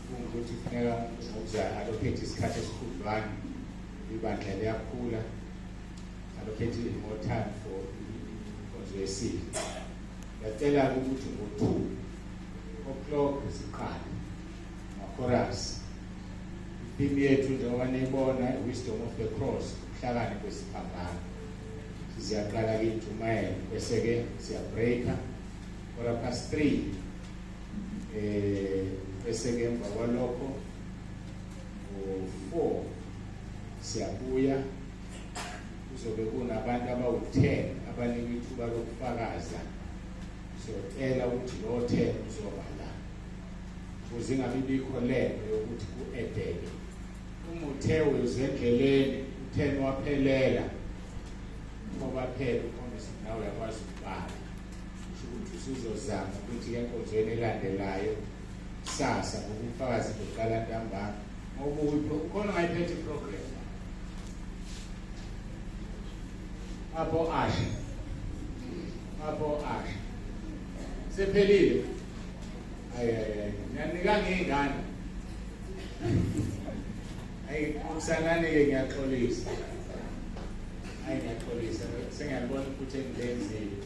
Kungukuthi kufuneka ngokuzayo allocate isikhathi esikhudlwana, ibandla liyakhula, allocate more time for inkonzo yesimo. Ngiyacela ukuthi ngo-2 o'clock siqale ma-chorus. I-theme yethu, njengoba niyibona, Wisdom of the Cross, ubuhlakani kwesiphambano. Siziyaqala-ke intshumayelo, bese-ke siya-breaka 3:15, bese-ke emva kwalokho ngo-4 siyabuya. Kuzobe kunabantu abawu-10 abanikwa ithuba lokufakaza. Siyocela ukuthi lo 10 uzoba la ukuze ingabi bikho lento yokuthi ku-edeke. Uma uthe uyozendleleni, u-10 waphelela, ngoba phela ukhombisa ukuthi nawe uyakwazi ukubala, kusho ukuthi usuzozama ukuthi enkonzweni elandelayo kusasa, ngoba umfakazi uzoqala ntambama. Ngoba ukhona ongayiphethe i-program apho asha, apho asha sephelile. Ayi ayi ayi, niyanika ngey'ngane. Ayi, kusanani-ke, ngiyaxolisa. Ayi, ngiyaxolisa, sengiyabona ukuthi engilenzile,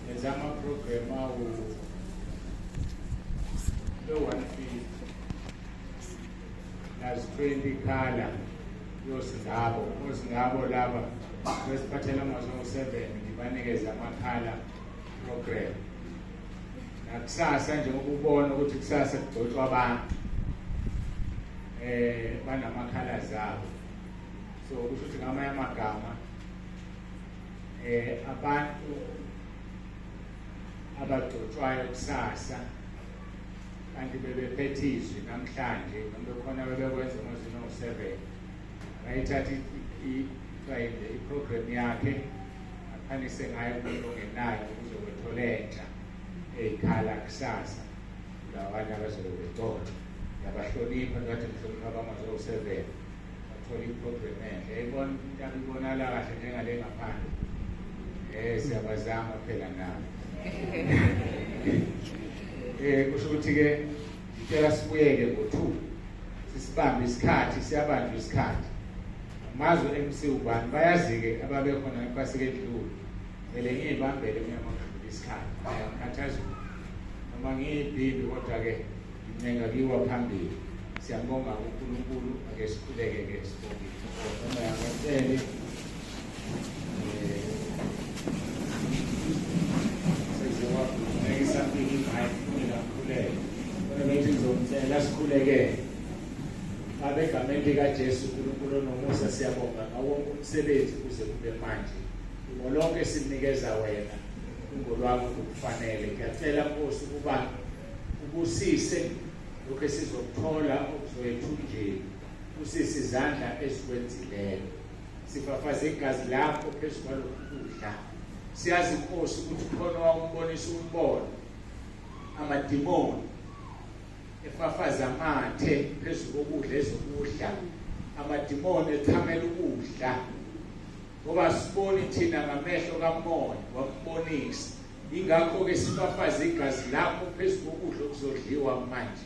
ngenza ama-program awu lo-150 plus 20 khala yosingabo, osingabo laba besiphathela amazwi awu-7, ngibanikeze amakhala program. Nakusasa, njengoba ubona ukuthi kusasa kugcotshwa abantu, banamakhala zabo, so kusho ukuthi ngamanye amagama abantu abagcotshwayo kusasa kanti bebephethe izwi namhlanje, noma bekhona bebekwenza ngozino 7, akayithatha i-program yakhe aphanise ngayo umuntu ongenayo ukuze kwethola entsha eyikhala kusasa. Labantu abazobe begcotshwa ngiyabahlonipha, kade ngihlonipha abamazo 7, bathola i-program enhle, yayibona intaba ibonakala kahle njengale ngaphandle. Siyabazama phela nabo. Kusho ukuthi ke ngicela sibuyeke ngo2, sisibambe isikhathi, siyabanjwa isikhathi. Mazi MC ubani, bayazi-ke ababekhona epasika edlule. Vele ngiyibambele mina makudlula isikhathi, ayangikhathazi noma ngiyibhimbi, kodwa-ke ngincenga kiwa phambili. Siyambonga uNkulunkulu. Ake sikhuleke-ke, sibonge noma yakwentele. Sekuze kwagqumeka isafika imayikhi, kufuneka ngikhuleke, kodwa bethi ngizomtshela sikhuleke. Baba, egameni likaJesu, uNkulunkulu onomusa, siyabonga ngawo wonke umsebenzi kuze kube manje. Ngolonke sinikeza wena, ungolwakho kufanele. Ngiyacela Nkosi ukuba ubusise lokho esizokuthola okuzoyethunjeni, usise izandla ezikwenzileyo. Sifafaze igazi lakho phezu kwalokhu kudla. Siyazi Nkosi ukuthi khona wawumbonisa umbono, amadimoni efafaza amathe phezu kokudla ezokudla, amadimoni ethamela ukudla, ngoba siboni thina ngamehlo kamoya, wambonisa. Ingakho-ke sifafaze igazi lakho phezu kokudla okuzodliwa manje.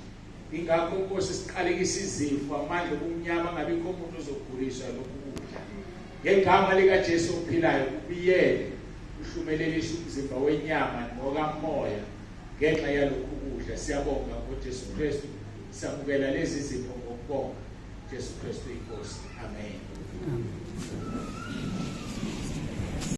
Ingakho Nkosi siqalekisa izifo, amandla obumnyama, angabikho umuntu ozoguliswa lokhu kudla. Ngegama likaJesu ophilayo, kubiyele, uhlumelelise umzimba wenyama nokamoya ngenxa yalokhu kudla. Siyabonga ngoJesu Kristu, samukela lezi zipho ngokubonga. Jesu Kristu inkosi, amen, amen.